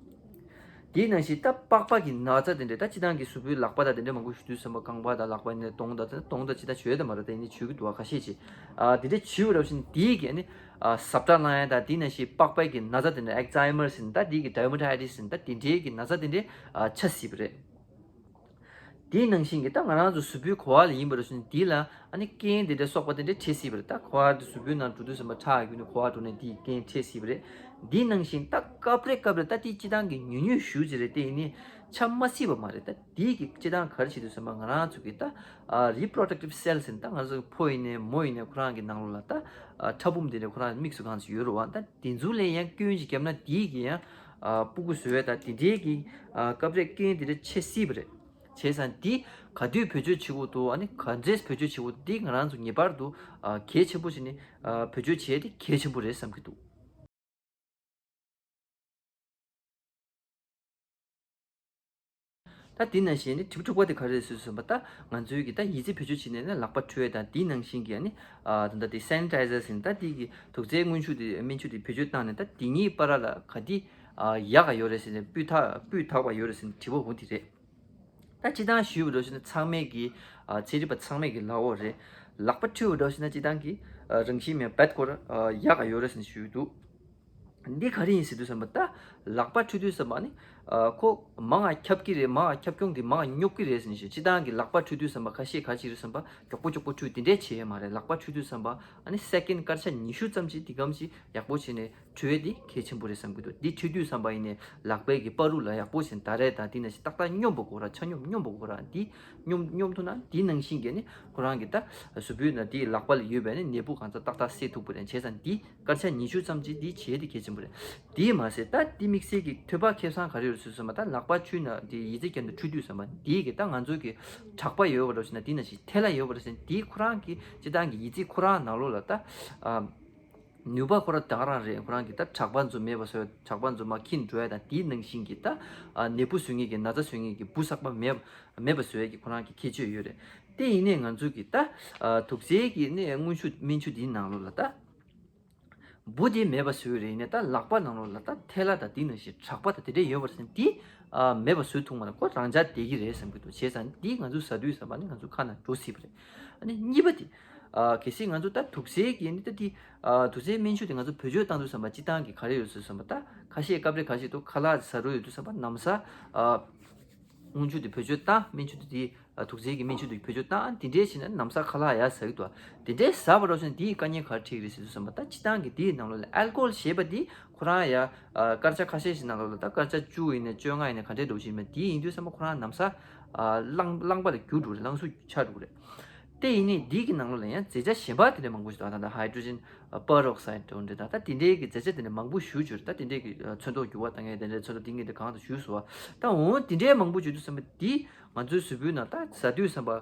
དེའི་ནང་བཞིན་ད་པགས་པ་གི་ན་ཚ་དེ་འདྲས། ད་སྤྱིར་བཏང་གི་གཟུགས་པོའི་ལག་པ་དང་དེ་འདྲས་མང་པོ་ཞུ་དུས་ཙམ་པ་རྐང་པ་དང་ལག་པ་ནས་གདོང་དང་གདོང་དང་ཅི་ད་བྱོས་དང་མ་རེད། ད་ཡིན་ནའི་བྱོས་ཀྱི་འདུག་བ། ཁ་ཤས་ཅིག་ཨ་དེ་འདྲས་བྱོས་པ་རབས་ཤིག་དེའི་གི་ནི་ཨ་ཟབ་ཁྲ་བླངས་ཡ་དང་དེའི་ནང་བཞིན་པགས་པའི་གི་ན་ཚ་དེ་འདྲས་ཨལ་ཛི་ཧེ་མར་ཟེར་ད་དེའི་གི་ཌའི་བེ་ཊི་ཀ་ཟེར་ད་དེ་འདྲས་གི་ན་ཚ་དེ་འདྲས་ཨ་ཆགས་སྲིད་པ་རེད། དེའི་ནང་བཞིན་གྱི་ད་ང་རང་ཚོ་གཟུགས་པོའི་གོ་བ་ལ་ཡིན་པ་རེད་ཟེར་ན་དེ་ལ་ཨ་ནི་རྐྱེན་དེ་འདྲ་སོགས་པ་དེ་འདྲ་འཕྲད་སྲིད་པ་རེད། ད་གོ་བ་དེ་གཟུགས་པོའི་ནང་འགྲོ་དུས་ཙམ་པ་ཁྲག་གི་ནི་གོ་བ་འགྲོ་ནས་དེའི་རྐྱེན་འཕྲད་སྲིད་པ་རེད། དེའི་ནང་བཞིན་ད་སྐབས་རེ་སྐབས་རེ་ད་དེ་སྤྱིར་བཏང་གི་ཉུང་ཉུང་ཞེ་པོ་ཅིག་རེད། དེ་ཡིན་ནའི་ཆགས་མ་སྲིད་པ་མ་རེད། ད་དེའི་གི་སྤྱིར་བཏང་ག་རེ་བྱེད་དུས་ཙམ་པ་ང་རང་ཚོ་གི་ད་ཨ་རི་པོ་རོ་ཌག་ཊིབ་སེལ་ཟེར་ད་ང་ཚོ་གི་ཕོ་ཡིན་ནའི་མོ་ཡིན་ནའི་ཁོ་རང་གི་ནང་ལོགས་ལ་ད་ཨ་ཕྲ་ཕུང་དེ་འདྲ་ཁོ་རང་དམིགས་སུ་གང་ཚོད་ཡོད་རེད་བ། ད་དེ་ཚོ་ལ་ཡང་སྐྱོན་ཅིག་བརྒྱབ་ན་དེའི་གི་ཡང་ཨ་སྤུ་གུ་བཟོ་བའི་ད་དེ་འདྲའི་གི་ཨ་སྐབས་རེ་རྐྱེན་དེ་འདྲ་འཕྲད་སྲིད་པ་རེད། བྱས་ཙང་འདི་ག་དུས་བེད་སྤྱོད་བྱེད་དགོས་འདུག་ཨ་ནི་ག་འདྲས་བེད་སྤྱོད་བྱེད་དགོས་འདུག་འདི་ང་རང་ཚོ་ངེས་པར་དུ་ཨ་གལ་ཆེན་པོ་བྱས་ནས་ཨ་བེད་སྤྱོད་བྱེད་ཡ་དེ་གལ་ཆེན་པོ་རེད་བསམ་གྱི་འདུག་ད་དེ་ནང་བཞིན་ནི་དྲི་བ་དྲུག་པ་དེ་ག་རེ་རེད་ཟེར་ཟེར་བ་ད་ང་ཚོའི་གི་ད་ཡི་ཙི་བེད་སྤྱོད་བྱས་ནས་ན་ལག་པ་འཁྲུ་ཡ་དང་དེ་ནང་བཞིན་གྱི་ཨ་ནི་ཨ་ད་ལྟ་དེ་སེ་ནི་ཊའི་ཛར་ཟེར་ནས་ད་དེ་གི་དུག་རྫས་སྔོན་འཇུག་དེ་སྨན་ཆུ་དེ་བེད་སྤྱོད་བཏང་ནས་ད་དེ་གཉིས་བར་ལ་ག་དེ་ཨ་ཡག་ག་ཡོད་རེད་ཟེར་ནས་སྤུས་དག་སྤུས་དག་པ་ཡོད་རེད་ཟེར་ནས་དྲི་བ་འོ་དེ་རེད། ད་སྤྱིར་བཏང་ཞུས་པ་འདྲ་ཞིག་ན་ཚང་མས་ཀྱི་ཨ་ཚན་རིག་པ་ཚང་མས་ཀྱི་ལབ་ཡོད་རེད། ལག་པ་འཁྲུ་བ་འདྲ་ཞིག་ན་སྤྱིར་བཏང་གི་ཨ་རང་བཞིན་མེད་བད་ཀོར་ཨ་ཡག་ག་ཡོད་རེད་ཟེར་ནས་ཞུས་འདུག་འདི་ག་རེ་ཡིན་ཟེར་དུས་ཙམ་པ་ད་ལག་པ་འཁྲུ་དུས་ཙམ་པ་ནི་ཨ་ཁོ་མང་ང་ཁྱབ་ཀྱི་རེད། མང་ང་ཁྱབ་ཁྱོང་གི་མང་ང་སྙོབ་ཀྱི་རེད་ཟེར་ནས་ཞུས། སྤྱིར་བཏང་གི་ལག་པ་འཁྲུ་དུས་ཙམ་པ་ཁ་ཤས་ག་རེ་བྱེད་དུས་ཙམ་པ་མགྱོགས་པོ་མགྱོགས་པོ་འཁྲུ་དེ་འདྲས་བྱེད་ཡས་མ་རེད། ལག་པ་འཁྲུ་དུས་ཙམ་པ་ཨ་ནི་སེ་ཀེན་སྐར་ཆ་ཉི་ཤུ་ཙམ་ཅིག་འདི་གམ་ཅིག་ཡག་པོ་བྱས་ནས་འཁྲུ་ཡས་འདི་གལ་ཆེན་པོ་རེད་བསམ་གྱི་འདུག་འདི་འཁྲུ་དུས་ཙམ་པ་ཡིན་ནའི་ལག་པའི་གི་བར་དུ་ལ་ཡག་པོ་བྱས་ནས་ད་རེས་ད་འདི་ནང་བཞིན་ཏག་ཏག་སྙོམས་པ་དགོས་ར། ཆ་སྙོམས་སྙོམས་པ་དགོས་ར། འདི་སྙོམས་སྙོམས་ཐུབ་ན་འདི་ནང་བཞིན་གྱི་ནི་ཁོ་རང་གི་ད་གཟུགས་པོའི་ནང་འདི་ལག་པ་ལ་ཡོད་པའི་ནི་ནད་འབུ་གང་ཙམ་ཏག་ཏག་བསད་ཐུབ་པ་རེད། བྱས་ཙང་འདི་སྐར་ཆ་ཉི་ཤུ་ཙམ་ཅིག་འདི་བྱས་ཏེ་གལ་ཆེན་པོ་རེད། དེས་མ་ཟད་ད་འདི་དམིགས་བསལ་གྱི་ཐོད་པ་ཁེ་བཟང་ག་རེ་ཡོད་ཟེར་སོང་མ་ད་ལག་པ་འཁྲུས་ན་འདི་ཡི་ཙི་གྱེན་དུ་འཁྲུ་དུས་ཙམ་པ་འདི་གི་ད་ང་ཚོ་གི་དྲེག་པ་ཡོད་པ་རེད་ཟེར་ན་འདི་ནང་བཞིན་ཐལ་བ་ཡོད་པ་རེད་ཟེར་ན་འདི་ཁོ་རང་གི་སྤྱིར་བཏང་གི་ཡི་ཙི་ཁོ་རང་ནང་ལོགས་ལ་ད་ཨ། ནུས་པ་ཁོ་རང་ད་ག་རང་རེད། ཁོ་རང་གི་ད་དྲེག་པ་ཚོ་མེད་པ་བཟོ་ཡ། དྲེག་པ་ཚོ་མར་འཁྱེར་འགྲོ་ཡ་དང་དེའི་ནང་བཞིན་གྱི་ད་ཨ་ནད་འབུ་བཟོ་མཁན་གྱི་ན་ཚ་བཟོ་མཁན་གྱི་འབུ་གསར་པ་མེད་མེད་པ་བཟོ་ཡ་གི་ཁོ་རང་གི་ཁྱད་ཆོས་ཡོད་རེད། དེ་ཡིན་ནའི་ང་ཚོ་གི་ད་ཨ་དུག་རྫས་ཀྱི་ནི་དངོས་ཤུགས་སྨན་ཆུ་འདིའི་ནང་ལོགས་ལ་ད་འབུ་དེ་མེད་པ་བཟོ་ཡ་རེད། ཡིན་ནའི་ད་ལག་པ་ནང་ལོགས་ལ་ད་ཐལ་བ་དང་དེའི་ནང་བཞིན་དྲེག་པ་དང་དེ་འདྲས་ཡོད་པ་རེད་ཟེར་ན་དེ་ཨ་མེད་པ་བཟོ་ཐུབ་མ་རེད། ཁོ་རང་འཇགས་བསྡད་ཀྱི་རེད་བསམ་གྱི་འདུག་བྱས་ཙང་འདི་ང་ཚོ་ཟ་དུས་ཙམ་པ་ནི་ང་ཚོ་ཁ་ནང་འགྲོ་སྲིད་པ་རེད། ཨ་ནི་གཉིས་པ་དེ། ཨ་གལ་སྲིད་ང་ཚོ་ད་དུག་རྫས་ཀྱི་ནི་ད་དེ། ཨ་དུག་རྫས་སྨན་ཆུ་དེ་ང་ཚོ་བེད་སྤྱོད་བཏང་དུས་ཙམ་པ་སྤྱིར་བཏང་གི་ག་རེ་ཡོད་ཟེར་ཙམ་པ་ད་ཁ་ཤས་སྐབས་རེ་ཁ་ཤས་དུ་ཁ་ལག་ཟ་རུ་ཡོད་དུས་ཙམ་པ་ན་ཚ། ཨ་སྨན་ཆུ་དེ་བེད་སྤྱོད་བཏང་སྨན་ཆུ་དེ་དེ་ཨ་དུག་རྫས་ཀྱི་སྨན་ཆུ་དེ་བེད་སྤྱོད་བཏང་དེ་འདྲས་བྱས་ན་ན་ཚ་ཁ་ལག་ཡར་ཟ་གི་འདུག་དེ་འདྲས་ཟ་བ་རོ་ཞིང་དེའི་དཀའ་ངལ་ག་རེ་འཕྲད་ཀྱི་རེད་ཟེར་དུས་ཙམ་པ་ད་སྤྱིར་བཏང་གི་དེའི་ནང་ལོགས་ལ་ཨལ་ཀོ་ཧོལ་ཞེས་པ་དེ་ཁོ་རང་ཡ་ཨ་སྐར་ཆ་ཁ་ཤས་ཤིག་ནང་ལོགས་ལ་ད་སྐར་ཆ་བཅུ་ཡིན་ནའི་བཅོ་ལྔ་ཡིན་ནའི་ག་འདྲས་འགྲོ་བཞིན་མེད་དེ་ཡིན་དུས་ཙམ་པ་ཁོ་རང་ན་ཚ། རླངས་རླངས་པ་ལ་འགྱུར་འགྲོ་རེད། རླངས་གཟུགས་ཆགས་འགྲོ་རེད། དེ་ཡིན་ནའི་འདི་གི་ནང་ལོགས་ལ་ཡང་རྫས་ཆ་གཞན་པ་དེ་འདྲ་མང་པོ་ཞིག་འདུག་ད་ལྟ་ཧའི་ཌྲོ་ཇེན་པེ་རོག་སའིཌ་འདྲ་ད་ད་དེ་འདྲའི་གི་རྫས་ཆ་དེ་འདྲ་མང་པོ་ཞེ་པོ་ཅིག་ཡོད་རེད། ད་དེ་འདྲའི་གི་ཚོན་མདོག་འགྱུར་བ་གཏོང་ཡས་དེ་འདྲའི་ཚོན་མདོག་དེ་འདྲའི་གང་དུ་ཞུས་སོང་བ། ད་འོང་དེ་འདྲའི་མང་པོ་བྱེད་དུས་ཙམ་པ་འདི་ང་ཚོའི་གཟུགས་པོའི་ནང་ད་ཟ་དུས་ཙམ་པ་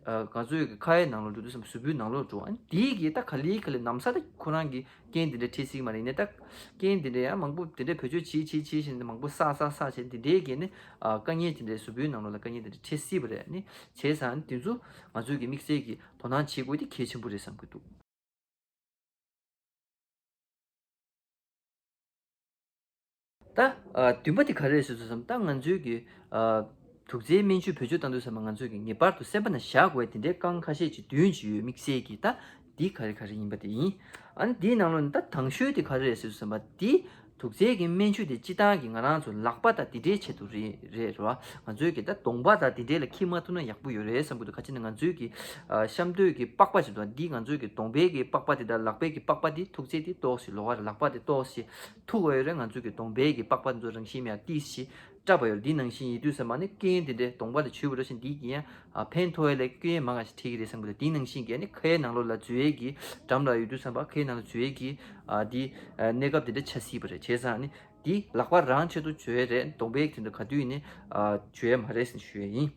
ང་ཚོའི་གི་ཁ་ཡའི་ནང་ལོགས་འགྲོ་དུས་ཙམ་པ་གཟུགས་པོའི་ནང་ལོགས་འགྲོ། ཨ་ནི་འདི་གི་ད་ག་ལེ་ག་ལེ་ན་ཚ་ད་ཁོ་རང་གི་རྐྱེན་དེ་འདྲ་འཕྲད་སྲིད་མ་རེད། ཡིན་ནའི་ད་རྐྱེན་དེ་འདྲ་ཡང་མང་པོ་དེ་འདྲ་བེད་སྤྱོད་བྱེད་བྱེད་བྱེད་བཞིན་མང་པོ་བསགས་བསགས་བསགས་བྱས་དེ་འདྲའི་གི་ནི་ཨ་དཀའ་ངལ་དེ་འདྲའི་གཟུགས་པོའི་ནང་ལོགས་ལ་དཀའ་ངལ་དེ་འདྲ་འཕྲད་སྲིད་པ་རེད། ནི་བྱས་ཙང་དེ་ཚོ་ང་ཚོའི་གི་དམིགས་བསལ་གྱི་དོ་སྣང་བྱེད་དགོས་དེ་གལ་ཆེན་པོ་རེད་བསམ་གྱི་འདུག་ད་ཨ་བདུན་པ་དེ་ག་རེ་རེད་ཟེར་དུས་ཙམ་ད་ང་ཚོའི་གི་ཨ་དུག་རྫས་སྨན་ཆུ་བེད་སྤྱོད་བཏང་དུས་ཙམ་པ་ང་ཚོས་ཀྱི་ངེས་པར་དུ་སེམས་པ་ནང་བཞག་དགོས་དེ་འདྲའི་རྐང་ཁ་ཤས་ཀྱི་བདུན་ཅིག་ཡོད། དམིགས་བསལ་གྱི་ད་འདི་ག་རེ་ག་རེ་ཡིན་པ་དེ་ཡིན། ཨ་ནི་འདིའི་ནང་ལོགས་ནས་ད་དང་ཤོས་དེ་ག་རེ་རེད་ཟེར་དུས་ཙམ་པ་འདི་དུག་རྫས་ཀྱི་སྨན་ཆུ་དེ་སྤྱིར་བཏང་གི་ང་རང་ཚོ་ལག་པ་དང་དེ་འདྲའི་ཆེད་དུ་རེད་རེད་རེད་བ། ང་ཚོའི་གི་ད་གདོང་པ་དང་དེ་འདྲའི་ལ་འཁྱེར་མ་ཐུབ་ན་ཡག་པོ་ཡོད་རེད་བསམ་གྱི་འདུག་ག་ཅི་ན་ང་ཚོའི་གི་ཨ་གཤམ་སྟོད་ཀྱི་པགས་པ་ཞིག་འདུག་འདི་ང་ཚོའི་གི་གདོང་པའི་གི་པགས་པ་དེ་དང་ལག་པའི་གི་པགས་པ་དེ་ཐུག་ཚད་དེ་ཏོག་ཙམ་ལོགས་ཀ་རེད། ལག་པ་དེ་ཏོག་ཙམ་མཐུག་པ་ཡོད་རེད། ང་ཚོའི་གི་གདོང་པའི་གི་པགས་པ་ཚོ་རང་བཞིན་མེད་ཡ་ཏིས་ཤི། སྐྲག་པ་ཡོད་རེད། འདི་ནང་བཞིན་ཡིན་དུས་ཙམ་པ་ནི་སྐྱོན་དེ་འདྲས་གདོང་པ་ལ་བྱུག་པ་འདྲ་ཞིག་འདི་གིས་ཡང་ཨ་ཕན་ཐོགས་ཡས་ལས་སྐྱོན་མང་ང་ཞིག་འཕྲད་ཀྱི་རེད་བསམ་གྱི་འདུག་འདི་ནང་བཞིན་གྱི་ནི་ཁའི་ནང་ལོགས་ལ་འཛུལ་ཡས་ཀྱི་འགྲམ་ལ་ཡོད་དུས་ཙམ་པ་ཁའི་ནང་ལ་འཛུལ་ཡས་ཀྱི་ཨ་འདི་ཨ་གནས་སྐབས་དེ་འདྲ་ཆགས་སྲིད་པ་རེད། བྱས་ཙང་ནི་འདི་ལག་པ་རང་ཆེད་དུ་བྱུག་ཡས་རེད། གདོང་པའི་དེ་འདྲ་ག་དུས་ནི་ཨ་བྱུག་ཡས་མ་རེད་ཟེར་ཞུ་ཡས་ཡིན།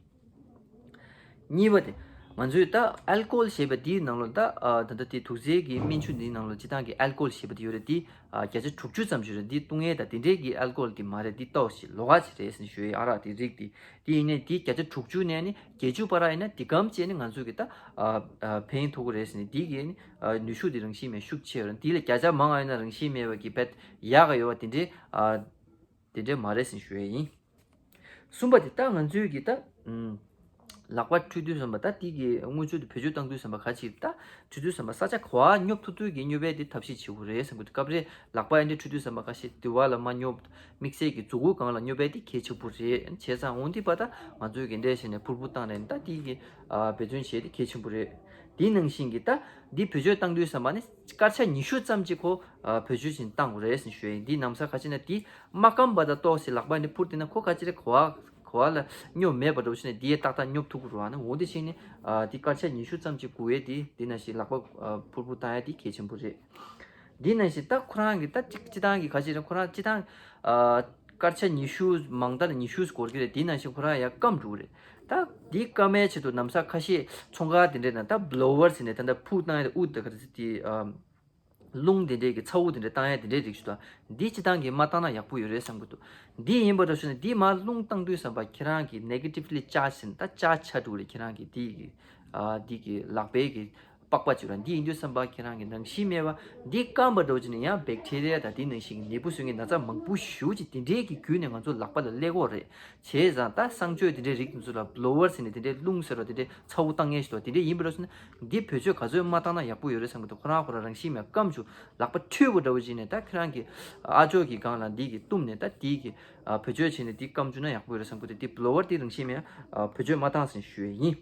གཉིས་པ་དེ། ང་ཚོས་ད་ཨལ་ཀོ་ཧོལ་ཞེས་པ་འདིའི་ནང་ལོགས་ད་ཨ་ད་ལྟ་དེ་དུག་རྫས་ཀྱི་སྨན་ཆུ་འདིའི་ནང་ལོགས་སྤྱིར་བཏང་གི་ཨལ་ཀོ་ཧོལ་ཞེས་པ་དེ་ཡོད་རེད། འདི་ཨ་བརྒྱ་ཆ་དྲུག་ཅུ་ཙམ་ཞིག་རེད། འདི་བཏུང་ཡས་དང་དེ་འདྲའི་གི་ཨལ་ཀོ་ཧོལ་དེ་མ་རེད། འདི་ཏོག་ཙམ་ལོགས་ཀ་ཅིག་རེད་ཟེར་ཞུ་ཡས། ཨ་རག་དེ་རིགས་དེ་དེ་ཡིན་ནའི་དེ་བརྒྱ་ཆ་དྲུག་ཅུ་ནས་ནི་བརྒྱད་ཅུ་བར་ཡིན་ན་དེ་གམ་བྱས་ནས་ང་ཚོ་གི་ད་ཨ་ཨ་ཕན་ཐོགས་ཀྱི་རེད་ཟེར་ནས། དེ་གི་ནི་ཨ་ནུས་ཤུགས་དེ་རང་བཞིན་མེད་ཤུགས་ཆེ་བ་རེད། དེ་ལས་བརྒྱ་ཆ་མང་བ་ཡིན་ན་རང་བཞིན་མེད་པ་གི་བེད་ཡག་ག་ཡོད་པ་དེ་འདྲའི་ཨ་དེ་འདྲའི་མ་རེད་ཟེར་ཞུ་ཡས་ཡིན། གསུམ་པ་དེ་ད་ང་ཚོའི་གི་ད་ཨམ་ལག་པ་འཁྲུད་དུས་ཙམ་པ་ད་དེ་གི་དངུལ་ཆུ་དེ་བེད་སྤྱོད་བཏང་དུས་ཙམ་པ་ག་ཅིག་ད་འཁྲུད་དུས་ཙམ་པ་ས་ཆ་ག་བ་སྙོབ་ཐུབ་ཐུབ་གི་སྙོབ་ཡས་དེ་ཐབས་ཤེས་བྱེད་དགོས་རེད་བསམ་གི་འདུག་སྐབས་རེ་ལག་པ་ཨེ་འདྲ་འཁྲུད་དུས་ཙམ་པ་ཁ་ཤས་དེ་བ་ལ་མ་སྙོབ། དམིགས་བསལ་གྱི་མཛུབ་གུ་སྒང་ལ་སྙོབ་ཡས་དེ་གལ་ཆེན་པོ་རེད། བྱས་ཙང་འོ་འདི་པ་ད་ང་ཚོའི་གི་འདྲ་བྱས་ནས་ཕུར་བུ་བཏང་ནས་ད་དེ་གི་ཨ་འབད་བརྩོན་བྱས་དེ་གལ་ཆེན་པོ་རེད། དེ་ནང་བཞིན་གྱི་ད་འདི་བེད་སྤྱོད་བཏང་དུས་ཙམ་པ་ནི་སྐར་ཆ་ཉི་ཤུ་ཙམ་ཅིག་ཁོ་ཨ་བེད་སྤྱོད་བྱས་བཏང་དགོས་རེད་ཟེར་ཞུ་ཡས་ཡིན། འདི་ནམ་ས་ཁ་ཅིག་ན་འདི་མ་སྐམ་པ་དང་ཏོག་ཙམ་ལག་པ་ནི་ཕུར་དེ་ན་ཁོ་ག་ཅི་རེད་ག་བ་ག་བ་ལ་སྙོབ་མེད་པ་འདྲ་བོ་ཞིག་ནས་འདི་ཡས་ཏག་ཏག་སྙོབ་ཐུབ་ཀྱི་རེད་བ། ན་འོ་འདི་ཞིག་ནི་ཨ་འདི་སྐར་ཆ་ཉི་ཤུ་ཙམ་ཅིག་སྒུག་ཡས་འདི་འདི་ནང་བཞིན་ལག་པ་ཨ་ཕུར་བུ་བཏང་ཡས་འདི་གལ་ཆེན་པོ་རེད། འདི་ནང་བཞིན་ད་ཁོ་རང་གི་ད་སྤྱི་སྤྱི་བཏང་གི་ག་ཅི་རེད། ཁོ་རང་སྤྱི་བཏང་ཨ་སྐར་ཆ་ཉི་ཤུ་མང་མཐའ་ལ་ཉི་ཤུ་འགོར་གྱི་རེད། འདི་ནང་བཞིན་ཁོ་རང་ཡར་སྐམ་འགྲོ་གི་རེད། ད་འདི་སྐམ་ཡས་ཆེད་དུ་ནམ་ས་ཁ་ཤས་ཚོང་ཁང་དེ་འདྲས་ནང་ད་བློ་ཝར་ཟེར་ནས་ད་ད་ཕུ་བཏང་ཡས་དབུ་ད་ག་རེ་ཟེར་དེ་ཨ་རླུང་དེ་འདྲས་ཀྱི་ཚ་བོ་དེ་འདྲས་བཏང་ཡས་དེ་འདྲས་རིགས་ཞིག་དང་འདི་སྤྱི་བཏང་གི་མ་བཏང་ན་ཡག་པོ་ཡོད་རེད་བསམ་གི་འདུག་འདི་ཡིན་པ་འདྲ་ཞུ་ན་འདི་མར་རླུང་བཏང་དུས་ཙམ་པ་ཁྱེད་རང་གི་negatively charge ཟེར་ན་ད་ཅར་ཆགས་འགྲོ་གི་རེད། ཁྱེད་རང་གི་འདི་གི་ཨ་འདི་གི་ལག་པའི་གི་པགས་པ་བཅུག་ར། འདི་ཡིན་དུས་ཙམ་པ་ཁྱེད་རང་གི་ནང་ཤི་མེད་པ་འདི་སྐམ་པ་འདྲ་བོ་ཅིག་ནས་ཡང་bacteria དང་དེ་ནང་བཞིན་གྱི་ནད་འབུ་སོགས་ཀྱི་ན་ཚ་མང་པོ་ཞེ་ཅིག་དེ་འདྲའི་གི་བརྒྱུད་ནས་ང་ཚོ་ལག་པ་ལ་སླེབས་ཀྱི་ཡོད་རེད། བྱས་ཙང་ད་གསང་སྤྱོད་དེ་འདྲའི་རིགས་དེ་ཚོ་ལ་བློ་ཝར་ཟེར་ནས་དེ་འདྲའི་རླུང་ཟེར་བ་དེ་འདྲའི་ཚ་བོ་བཏང་མཁན་ཞིག་འདུག་དེ་འདྲའི་ཡིན་པ་འདྲ་བོ་ཅིག་ན་འདི་བེད་སྤྱོད་ག་ཚོད་མ་བཏང་ན་ཡག་པོ་ཡོད་རེད་བསམ་གི་འདུག་ཁོ་རང་ཁོ་རང་རང་ཤི་མེད་སྐམ་བཅུག་ལག་པ་འཁྲུད་པ་འདྲ་བོ་ཅིག་ནས་ད་ཁྱེད་རང་གི་ཨ་ཅོག་གི་སྒང་ལ་འདི་གི་བཏུམས་ནས་ད་དེ་གི་ཨ་བེད་སྤྱོད་བྱས་ནས་འདི་སྐམ་བཅུག་ན་ཡག་པོ་ཡོད་རེད་བསམ་གི་འདུག་དེ་བློ་ཝར་དེ་རང་ཤི་མེད་ཨ་བེད་སྤྱོད་མ་བཏང་ཟེར་ཞུ་ཡས་ཡིན།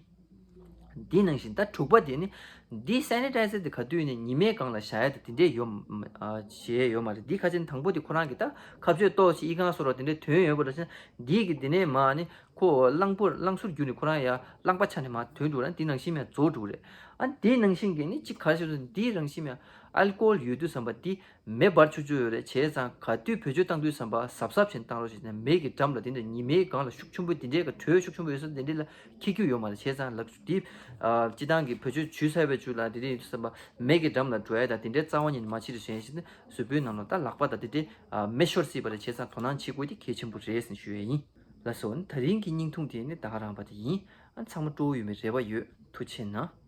འདི་ནང་བཞིན་ད་དྲུག་པ་དེ་ནི་འདི་sanitizer དེ་ག་དུས་ནས་ཉི་མའི་སྒང་ལ་བཞག་ཡ་དེ་དེ་འདྲས་ཡོད་མ་ཨ་བྱས་ཡོད་མ་རེད། འདི་ཁ་ཅིག་དང་པོ་དེ་ཁོ་རང་གི་ད་ཁ་བཅོས་ཏོག་ཙམ་ཨི་ཁང་སོགས་ར་དེ་འདྲས་ཐོན་ཡོད་པ་འདྲ་ཞིག་ན་འདི་གི་དེ་ནས་མ་ནི་ཁོ་རླངས་པོ་རླངས་གསུར་བརྒྱུད་ནས་ཁོ་རང་ཡ་རླངས་པ་ཆགས་ནས་མ་ཐོན་འགྲོ་ར། འདི་ནང་བཞིན་མ་རྫོགས་འགྲོ་རེད། ཨ་འདི་ནང་བཞིན་གི་ནི་གཅིག་ག་རེ་ཞིག་འདི་རང་བཞིན་མ་ཨལ་ཀོ་ཧོལ་ཡོད་དུས་ཙམ་པ་འདི་མེ་འབར་ཆོག་ཆོག་ཡོད་རེད། བྱས་ཙང་ག་དུས་བེད་སྤྱོད་བཏང་དུས་ཙམ་པ་གཟབ་གཟབ་བྱས་བཏང་རོགས་ཞེས་ནས་མེ་གི་འགྲམ་ལ་དེ་འདྲ་ཉི་མའི་སྒང་ལ་ཤུགས་ཆེན་པོ་དེ་འདྲའི་ག་དྲོད་ཤུགས་ཆེན་པོ་ཡོད་ས་དེ་འདྲའི་ལ་འཁྱེར་རྒྱུ་ཡོད་མ་རེད། བྱས་ཙང་ལག་འདི་ཨ་སྤྱི་བཏང་གི་བེད་སྤྱོད་བྱུས་ཚར་བའི་བཅུ་ལ་དེ་འདྲའི་ཡོད་དུས་ཙམ་པ་མེ་གི་འགྲམ་ལ་འགྲོ་ཡ་དང་དེ་འདྲའི་རྩ་བ་ཉིད་ནས་མ་བྱེད་རོགས་ཞེས་ནས་གཟུགས་པོའི་ནང་ལ་ད་ལག་པ་དང་དེ་འདྲའི་ཨ་མེ་ཤོར་སྲིད་པ་རེད། བྱས་ཙང་དོ་སྣང་བྱེད་དགོས་དེ་གལ་ཆེན་པོ་རེད་ཟེར་ཞུ་ཡ་ཡིན། ལགས་སོ། ད་རིང་གི་བརྙན་ཐུང་དེ་ནི་ད་ག་རང་པ་དེ་ཡིན། ཨ་ཚང་མ་སྤྲོ་བོ་ཡོད་མེད་རེ་བ་ཡོད། ཐུགས་རྗེ་གནང་།